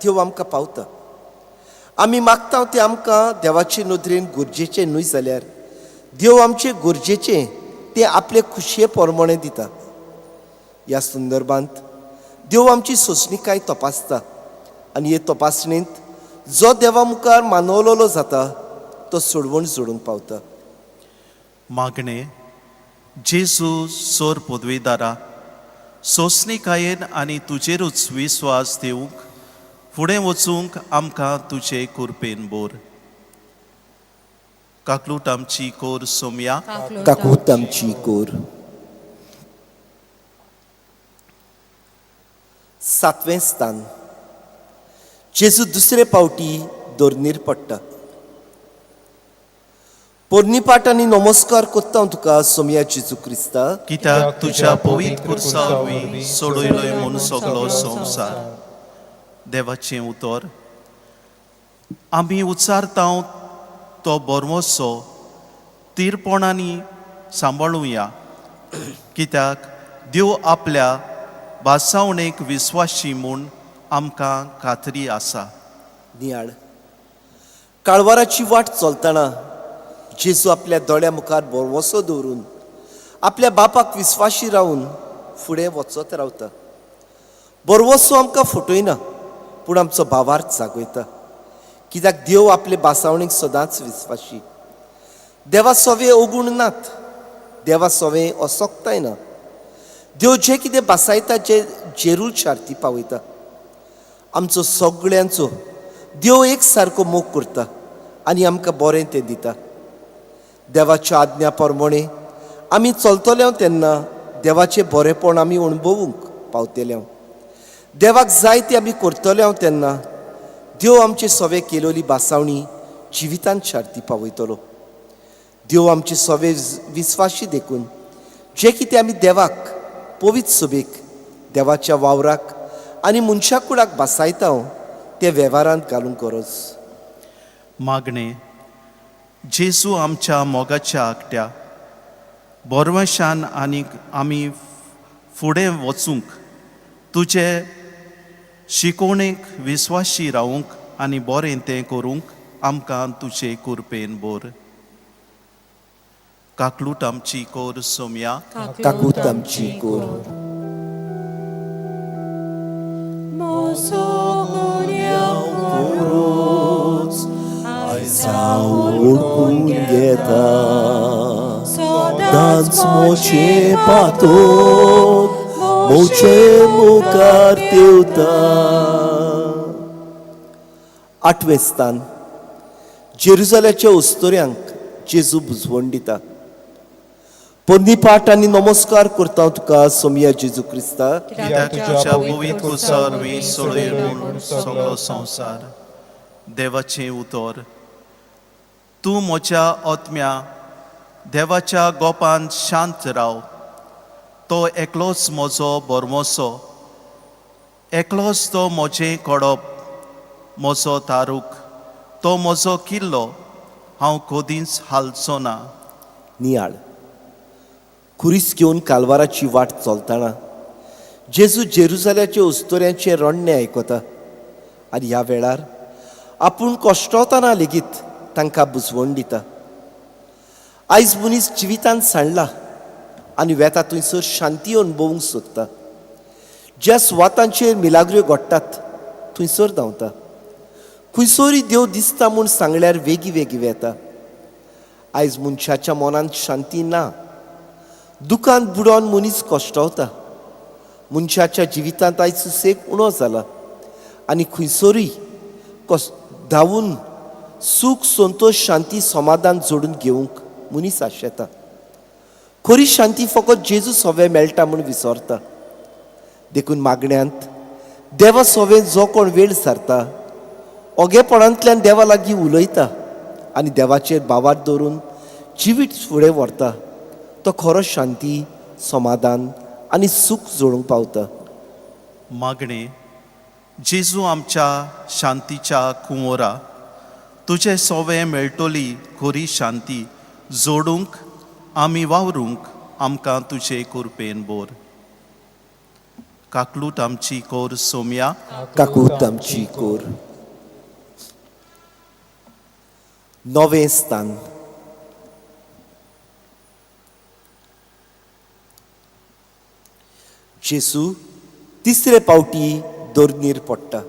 देव आमकां पावता. आमी मागता तें आमकां देवाचे नदरेन गरजेचें न्हय जाल्यार देव आमचे गरजेचें तें आपले खुशये प्रमाणें दिता. ह्या संदर्भांत देव आमची सोंसणीकाय तपासता आनी हे तपासणेंत जो देवा मुखार मानवलोलो जाता तो सोडवण जोडूंक पावता. मागणें, जेजू सोर पदवीदारा, सोंसणीकायेन आनी तुजेरूच विस्वास दिवंक फुडें वचूंक आमकां तुजे कुरपेन बोर. काकलूट आमची कोर सोमया. काकूत आमची कोर. सातवें स्थान. जेजू दुसरे पावटी दोर्नीर पडटा. पोरनी पाठ आनी नमस्कार करता हांव तुका सोमया जेजू क्रिस्ता, कित्याक तुज्या पवित्र खुर्सा वरवीं सोडयलोय म्हूण सगलो संवसार. देवाचें उतर आमी उच्चारता तो बोरवसो तीरपणांनी सांबाळुया, कित्याक देव आपल्या भासावणेक विस्वाशी म्हूण आमकां खात्री आसा. नियाळ. काळवाराची वाट चलतना जेजू आपल्या दोळ्या मुखार बोरवसो दवरून आपल्या बापाक विस्वाशी रावन फुडें वचत रावता. बोरवसो आमकां फटयना पूण आमचो भावार्थ जागयता, कित्याक देव आपले बासावणीक सदांच विस्वाशी. देवा सवे अवगूण नात, देवा सवे असक्ताय ना. देव जें कितें बासायता जें जेरूल शार्ती पावयता. आमचो सगळ्यांचो देव एक सारको मोग करता आनी आमकां बरें तें दिता. देवाच्या आज्ञा प्रमाणे आमी चलतले तेन्ना देवाचें बरेंपण आमी अणभवूंक पावतले. देवाक जाय तें आमी करतले तेन्ना देव आमचे सवे केलोली बासावणी जिवितांत शार्ती पावयतलो. देव आमचे सवे विस्वाशी देखून जें कितें आमी देवाक पवित्र सभेक, देवाच्या वावराक आनी मनशा कुडाक बासायता ते वेव्हारांत घालूंक गरज. मागणें, जेजू आमच्या मोगाच्या आकट्या बोरवशान आनी आमी फुडें वचूंक, तुजे शिकोवणेक विस्वाशी रावूंक आनी बरें तें करूंक आमकां तुजे कुरपेन बोर. काकलूट आमची कोर सोमया. काकूत आमची कोर. मोसो कोरोच वळखून घेता, सदांच मोचे पातोक मोचे मुखार तेवता. आठवें स्थान. जेरुजाल्याच्या उस्तोऱ्यांक जेजू बुजवण दिता. पोन्नी आनी नमस्कार करता तुका सोमया जेजू क्रिस्ता, कित्याक तुज्या पवित्र कुर्सा वरवीं सोडयलो म्हूण सगळो संवसार. देवाचें उतर. तूं म्हज्या आत्म्या देवाच्या गोपान शांत राव. तो एकलोच म्हजो बरमोसो, एकलोच तो म्हजें कडप, म्हजो तारूक, तो म्हजो किल्लो, हांव कदींच हालचो ना. नियाळ. खुरीस घेवन कालवाराची वाट चलतना जेजू जेरुजाल्याचे उस्तोऱ्यांचें रडणें आयकता आनी ह्या वेळार आपूण कश्टवतना लेगीत तांकां बुजवण दिता. आयज मनीस जिवितांत सांडला आनी वेता थंयसर शांती अणभवूंक सोदता. ज्या सुवातांचेर मिलाग्र्यो घडटात थंयसर धांवता. खंयसरूय देव दिसता म्हूण सांगल्यार वेगीं वेगीं वेता. आयज मनशाच्या मनांत शांती ना. दुकान बुडोवन मनीस कश्टवता. मनशाच्या जिवितांत आयज सुसेग उणो जाला आनी खंयसरूय कस धांवून सूख संतोश शांती समाधान जोडून घेवंक मनीस आशेता. खरी शांती फकत जेजू सोवे मेळटा म्हूण विसरता. देखून मागण्यांत देवा सोवे जो कोण वेळ सारता ओगेपणांतल्यान देवा लागीं उलयता आनी देवाचेर भावार दवरून जिवीत फुडें व्हरता तो खरो शांती समाधान आनी सूख जोडूंक पावता. मागणें. जेजू आमच्या शांतीच्या कुंवरा, तुजे सोवे मेळटली खरी शांती जोडूंक आमी वावरूंक आमकां तुजे कुरपेन बोर. काकलूट आमची कोर सोमया. काकूत आमची कोर. नवें स्थान. जेसू तिसरे पावटी दोर्नीर पडटा.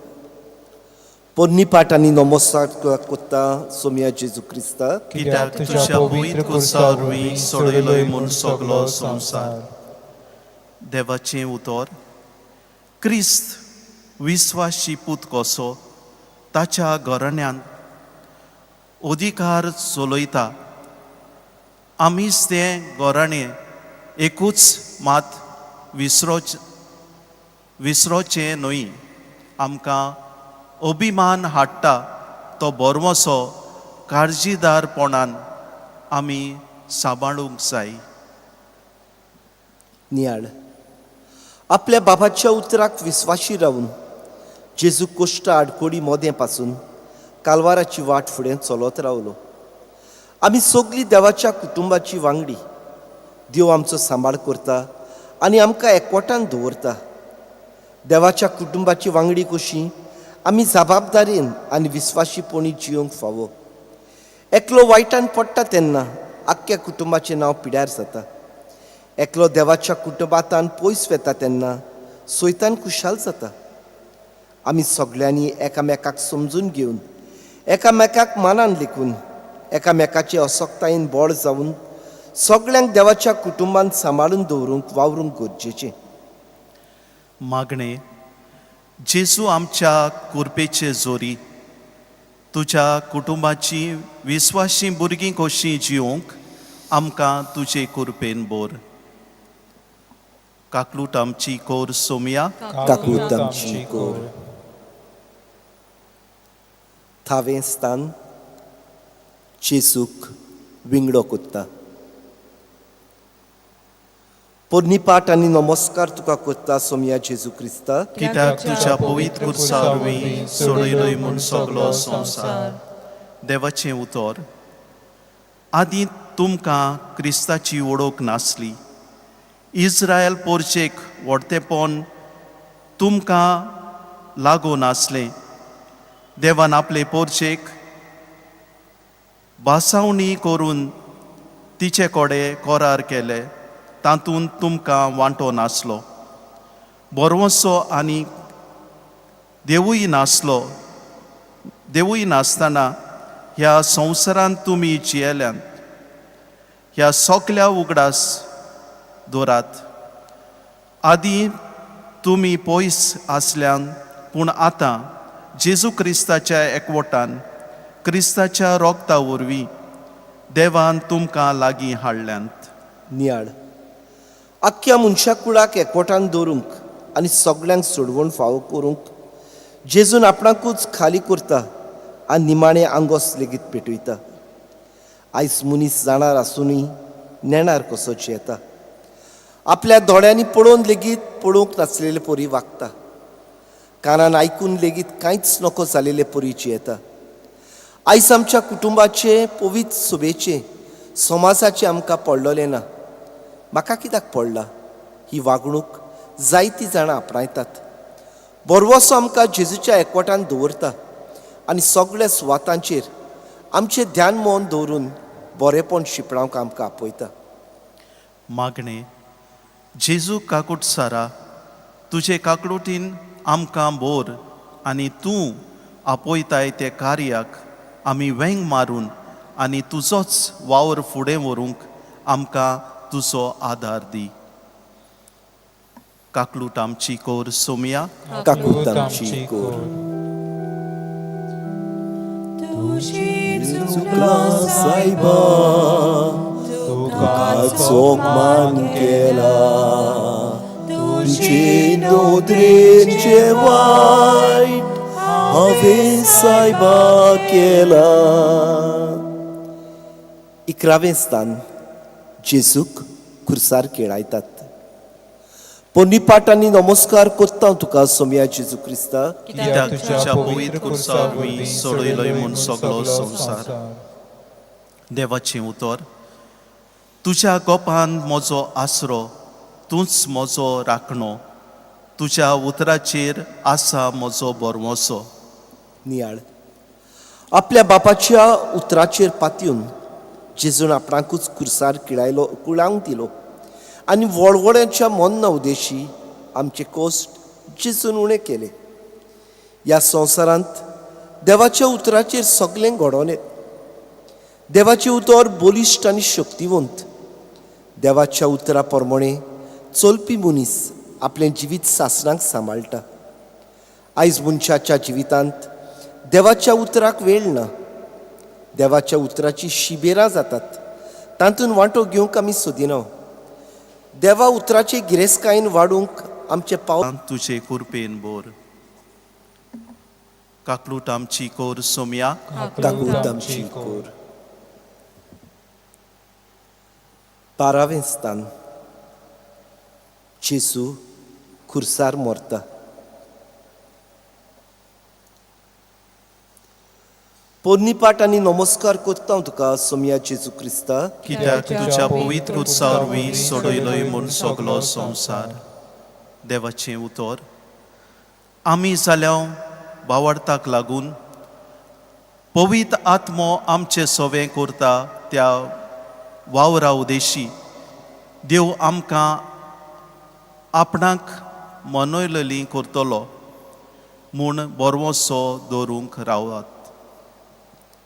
पोन्नी पाट आनी नमस्कार कोत्ता सोमया जेजू क्रिस्ता, कित्याक तुज्या पवित्र कुर्सा वरवीं सोडयलोय म्हूण सगलो संवसार. देवाचें उतर. क्रिस्त विस्वाशी पूत कसो ताच्या घराण्यांत अधिकार चलयता. आमीच तें घराणें एकूच मात विसरोचें न्हय. आमकां अभिमान हाडटा तो बरमोसो काळजीदारपणान आमी सांबाळूंक जाय. नियाळ. आपल्या बाबाच्या उतराक विस्वाशी रावन जेजू कोश्ट आडकोडी मोदें पासून कालवाराची वाट फुडें चलत रावलो. आमी सगळीं देवाच्या कुटुंबाची वांगडी. देव आमचो सांबाळ करता आनी आमकां एकवटान दवरता. देवाच्या कुटुंबाची वांगडी कशी आमी जबाबदारेन आनी विस्वाशीपणी जियोंक फावो. एकलो वायटान पडटा तेन्ना आख्ख्या कुटुंबाचें नांव पिड्यार जाता. एकलो देवाच्या कुटुंबांतान पयस वता तेन्ना सोयतान खुशाल जाता. आमी सगळ्यांनी एकामेकाक समजून घेवन एकामेकाक मानान लेखून एकामेकाचे असक्तायेन बळ जावन सगळ्यांक देवाच्या कुटुंबान सांबाळून दवरूंक वावरूंक गरजेचें. मागणें. जेजू आमच्या कुरपेचे जोरी तुज्या कुटुंबाची विस्वाशी भुरगीं कशीं जिवंक आमकां तुजे कुरपेन बोर. काकलूट आमची कोर सोमया. काकूत आमची कोर. थावें स्थान. जेजूक विंगडो कोत्ता. पोरनी पाट आनी नमस्कार तुका कोत्ता सोमया जेजू क्रिस्ता, कित्याक तुज्या पवित्र कुर्सा वरवीं सोडयलोय म्हूण सगलो संवसार. देवाचें उतर. आदी तुमकां क्रिस्ताची वळख नासली. इस्रायल पोरचेक व्हडतेपण तुमकां लागून आसलें. देवान आपले पोरचेक भासावणी करून तिचे कडेन करार केले, तातूंत तुमकां वांटो नासलो. बरवसो आनी देवूय नासलो. देवूय नासतना ह्या संवसारांत तुमी जियेल्यात. ह्या सगल्या उगडास दवरात. आदीं तुमी पयस आसल्यान, पूण आतां जेजू क्रिस्ताच्या एकवटान क्रिस्ताच्या रोगता वरवीं देवान तुमकां लागीं हाडल्यांत. नियाळ आख्ख्या मनशा कुळाक एकवटान दवरूंक आनी सगळ्यांक सोडवण फावो करूंक जेजून आपणाकूच खाली करता आनी निमाणें आंगोस लेगीत पेटयता. आयज मनीस जाणार आसुनूय नेणार कसो जियेता. आपल्या दोळ्यांनी पळोवन लेगीत पळोवंक नासलेले परी वागता. कानान आयकून लेगीत कांयच नको जालेले परी जियेता. आयज आमच्या कुटुंबाचें, पवित्र सभेचें, समाजाचें आमकां पडलेलें ना. म्हाका कित्याक पडला? ही वागणूक जायतीं जाणां आपणायतात. बरवसो आमकां जेजूच्या एकवटान दवरता आनी सगळ्या सुवातांचेर आमचें ध्यान मन दवरून बरेपण शिंपणावंक आमकां आपयता. मागणें. जेजू काकुटसारा, तुजे काकळुटीन आमकां बोर आनी तूं आपयताय ते कार्याक आमी वेंग मारून आनी तुजोच वावर फुडें व्हरूंक आमकां तुजो आदार दी. काकलूट आमची कोर सोमया. काकूट आमची कोर. चुकलां सायबा, तुका चोखमान केला. तुजे नदरेन जें वायट हांवें सायबा केला. इकरावें स्थान. जेजूक खुर्सार केळायतात. पोन्नीपाट आनी नमस्कार करता तुका सोमया जेजू क्रिस्ता, कित्याक तुज्या पवित्र खुर्सा वरवीं सोडयलोय म्हूण सगलो संवसार. देवाचें उतर. तुज्या गोपान म्हजो आसरो, तूंच म्हजो राखणो. तुज्या उतराचेर आसा म्हजो बरवसो. नियाळ आपल्या बापाच्या उतराचेर पातयेवन जेजून आपणाकूच खुर्सार किळायलो, कुळावंक दिलो आनी वळवळ्यांच्या मन्ना उदेशी आमचे कोश्ट जेजून उणें केले. ह्या संवसारांत देवाच्या उतराचेर सगळें घडोवन येता. देवाचें उतर बलिश्ट आनी शक्तिवंत. देवाच्या उतरा प्रमाणें चलपी मनीस आपलें जिवीत सासणाक सांबाळटा. आयज मनशाच्या जिवितांत देवाच्या उतराक वेळ ना. देवाच्या उतराची शिबेरां जातात, तातूंत वांटो घेवंक आमी सोदिना. देवा उतराचे गिरेस्तकायेन वाडूंक आमचें पावल तुजे कुरपेन बोर. काकलूट आमची कोर सोमया. काकूट आमची कोर. बारावें स्थान. जेजू खुर्सार मरता. पोन्नीपाट आनी नमस्कार करता तुका सोमया जेजू क्रिस्ता, कित्याक तुज्या पवित्र खुर्सा वरवीं सोडयलोय म्हूण सगलो संवसार. देवाचें उतर. आमी जाल्या बावडताक लागून पवित्र आत्मो आमचें सवें करता त्या वावरा उदेशी देव आमकां आपणाक मनयलेली करतलो म्हूण बरवसो दवरूंक रावात.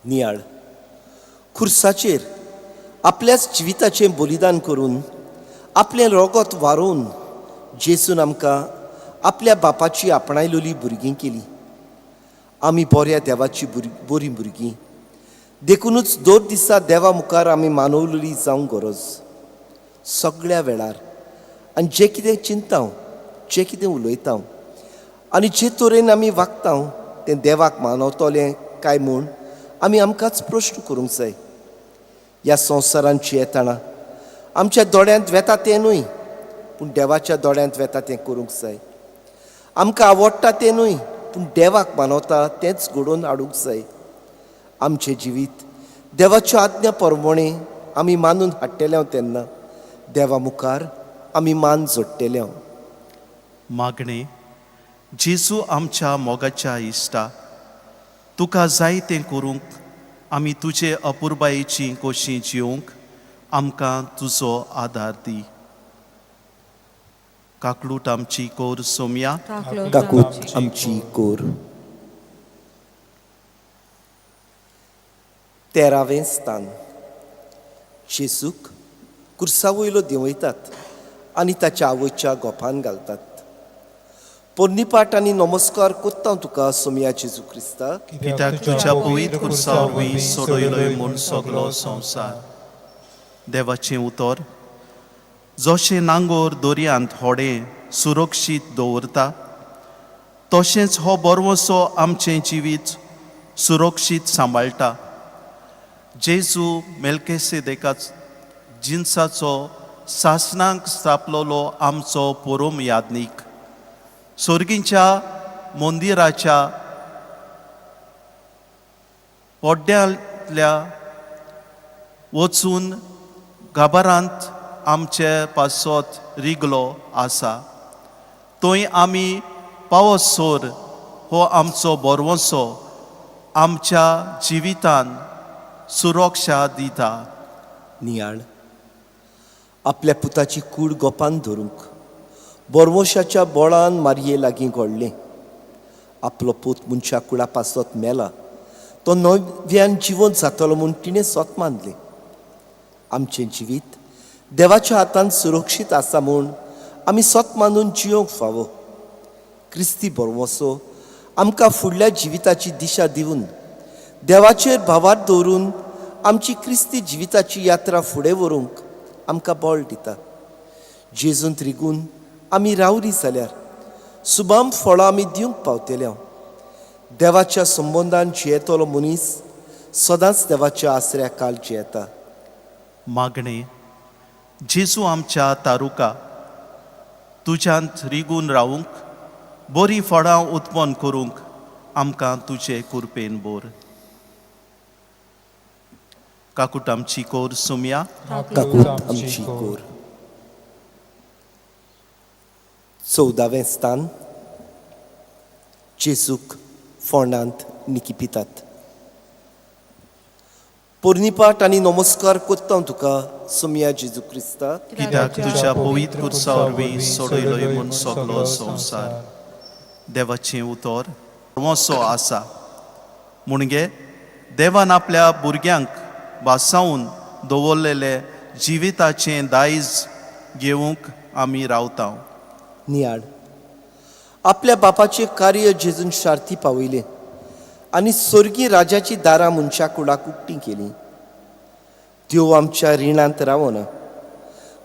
नियाळ खुर्साचेर आपल्याच जिविताचें बलिदान करून आपलें रगत वारोवन जेजून आमकां आपल्या बापाची आपणायलेली भुरगीं केली. आमी बऱ्या देवाची बरीं भुरगीं, देखुनूच दर दिसा देवा मुखार आमी मानवलेली जावंक गरज. सगळ्या वेळार आनी जें कितें चिंतता, जें कितें उलयता आनी जे तरेन आमी वागता तें देवाक मानवतलें काय म्हूण आमी आमकांच प्रश्न करूंक जाय. ह्या संवसारांत जियेतना आमच्या दोळ्यांत वेता तें न्हय, पूण देवाच्या दोळ्यांत वेता तें करूंक जाय. आमकां आवडटा तें न्हय, पूण देवाक मानवता तेंच घडोवन हाडूंक जाय. आमचें जिवीत देवाच्यो आज्ञा प्रमाणें आमी मानून हाडटले तेन्ना देवा मुखार आमी मान जोडटले. मागणें. जेजू आमच्या मोगाच्या इश्टा, तुका जाय तें करूंक आमी तुजे अपुरबायेची कशी जिवंक आमकां तुजो आदार दी. काकलूट आमची कोर सोमया. काकूट आमची कोर. 13वें स्थान. जेजूक कुर्सा वयलो देंवयतात आनी ताच्या आवयच्या गोपान घालतात. पोरनीपाट आनी नमस्कार कोत्ता तुका सोमया जेजू क्रिस्ता, कित्याक तुज्या पवित्र कुर्सा वरवीं सोडयलोय म्हूण सगलो संवसार. देवाचें उतर जशें नांगोर दर्यांत होडें सुरक्षीत दवरता तशेंच हो बरवसो आमचें जिवीत सुरक्षीत सांबाळटा. जेजू मेलकेसेदेका जिनसाचो सासणाक स्थापलोलो आमचो पोरोम यादनीक सोर्गींच्या मंदिराच्या पड्ड्यांतल्या वचून गाबारांत आमचे पासत रिगलो आसा. थंय आमी पावसोर हो आमचो बरवसो आमच्या जिवितान सुरक्षा दिता. नियाळ आपल्या पुताची कूड गोपान धरूंक बोरवोशाच्या बोळान मारये लागीं घडलें. आपलो पूत मनशा कुडा पासत मेला तो नव्यान जिवंत जातलो म्हूण तिणें सोत मानलें. आमचें जिवीत देवाच्या हातान सुरक्षीत आसा म्हूण आमी सोत मानून जियोंक फावो. क्रिस्ती बरवसो आमकां फुडल्या जिविताची दिशा दिवन देवाचेर भावार दवरून आमची क्रिस्ती जिविताची यात्रा फुडें व्हरूंक आमकां बळ दिता. जेजूंत रिगून आमी रावली जाल्यार सुबाम फळां आमी दिवंक पावतले. देवाच्या संबंदान जियेतलो मनीस सदांच देवाच्या आसऱ्या काल जियेता. मागणें. जेजू आमच्या तारुका तुज्यांत रिगून रावूंक बरीं फळां उत्पन्न करूंक आमकां तुजे कुरपेन बोर. काकूट आमची कोर सुमया. काकूट आमची कोर. 14वें स्थान. जेजूक फोंडांत निकिपितात. पोरनीपाट आनी नमस्कार कोत्ता तुका सोमया जेजू क्रिस्ता, कित्याक तुज्या पवित्र कुर्सा वरवीं सोडयलोय म्हूण सगलो संवसार. देवाचें उतर वसो आसा म्हणगे देवान आपल्या भुरग्यांक वासावन दवरलेले जिविताचें दायज घेवंक आमी रावता. नियाळ आपल्या बापाचें कार्य जेजून शार्थी पावयलें आनी स्वर्गीय राजाची दारां मनशा कुडाक उक्तीं केलीं. देव आमच्या रिणांत रावना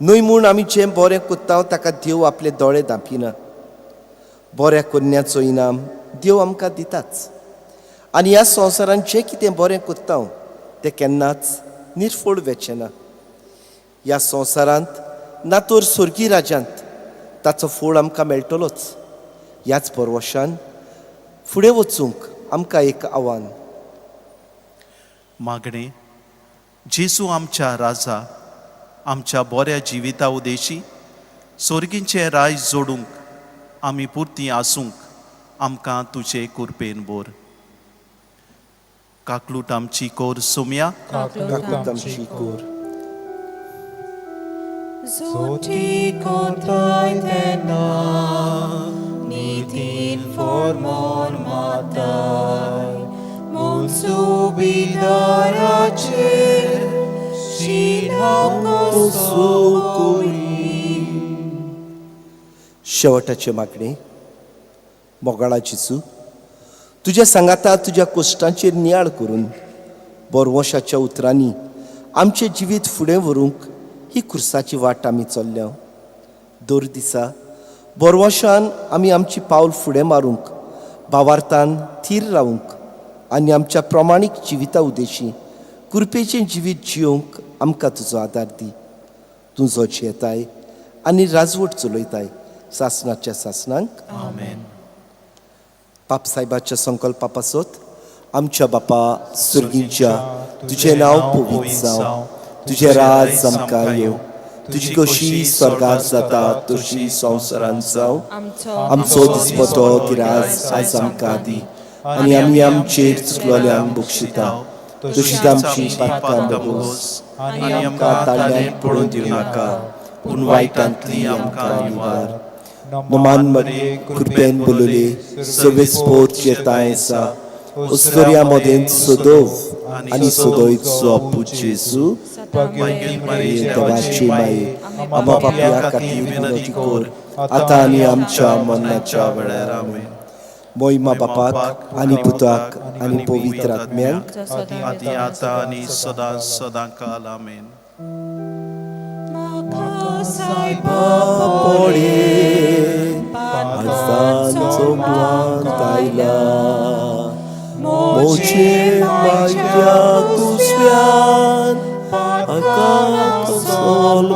न्हय म्हूण आमी जें बरें कोत्ता ताका देव आपले दोळे दांपिना. बऱ्या कोन्याचो इनाम देव आमकां दिताच आनी ह्या संवसारांत जें कितें बरें कोत्ता तें केन्नाच निर्फोड वेचें ना. ह्या संवसारांत ना तर स्वर्गीय राजांत ताचो फोड आमकां मेळटलोच. ह्याच परवशान फुडें वचूंक आमकां एक आव्हान. मागणें. जेजू आमच्या राजा आमच्या बऱ्या जिविता उदेशी सोर्गींचें रायज जोडूंक आमी पुरती आसूंक आमकां तुजे कुरपेन बोर. काकलूट आमची कोर सुमया. काकूट आमची कोर. Zoti kontay tena, nitin formon matay, mun subidarache, शेवटाचे मागणे. मोगाळा जेजू, तुज्या सांगाता तुज्या कोश्टांचेर नियाळ करून बोरवंशाच्या उतरांनी आमचें जिवीत फुडें व्हरूंक ही कुर्साची वाट आमी चल्ल्या. दर दिसा बोरवंशान आमी आमची पावल फुडें मारूंक, भावार्थान थीर रावूंक आनी आमच्या प्रमाणीक जिविता उदेशी कृपेचें जिवीत जियोवंक आमकां तुजो आदार दी. तूं जो जियेताय आनी राजवट चलयताय सासणाच्या सासणांक. आमेन. पाप साहेबाच्या संकल्पा पासत आमच्या बापा सुर्गींच्या तुजें नांव पवित्र जावं, तुजें राज आमकां येवं, तुजी कशी स्वर्गात जाता तशी संवसारांत जावं. आमचो दिसपटो गिराज आयज आमकां दी, आनी आमी आमचेर चुकलोल्यांक बक्षिता, तशीच आमची पातकां बगोस, आनी आमकां ताळ्यांत पडून दिवं नाका, पूण वायटांतली आमकां निवार. नमान मरे, कृपेन बोलले, सवेस्पोर्ट येताय आसा, अस्तोरिया मदें सदोव आनी सदोयचो पूत जेजू, देवाची माये, आमा पापया खातीर विनंती कर, आतां आनी आमच्या मरणाच्या वेळार. आमेन. मोहिमा बापाक आनी पुताक आनी पवित्र आत्म्याक, आदी आतां आनी सदां सदां काल. आमेन. म्हाका सायबा पडे पांचांचो म्लांत आयला, मोचे मायच्या कुसव्यान आका सोल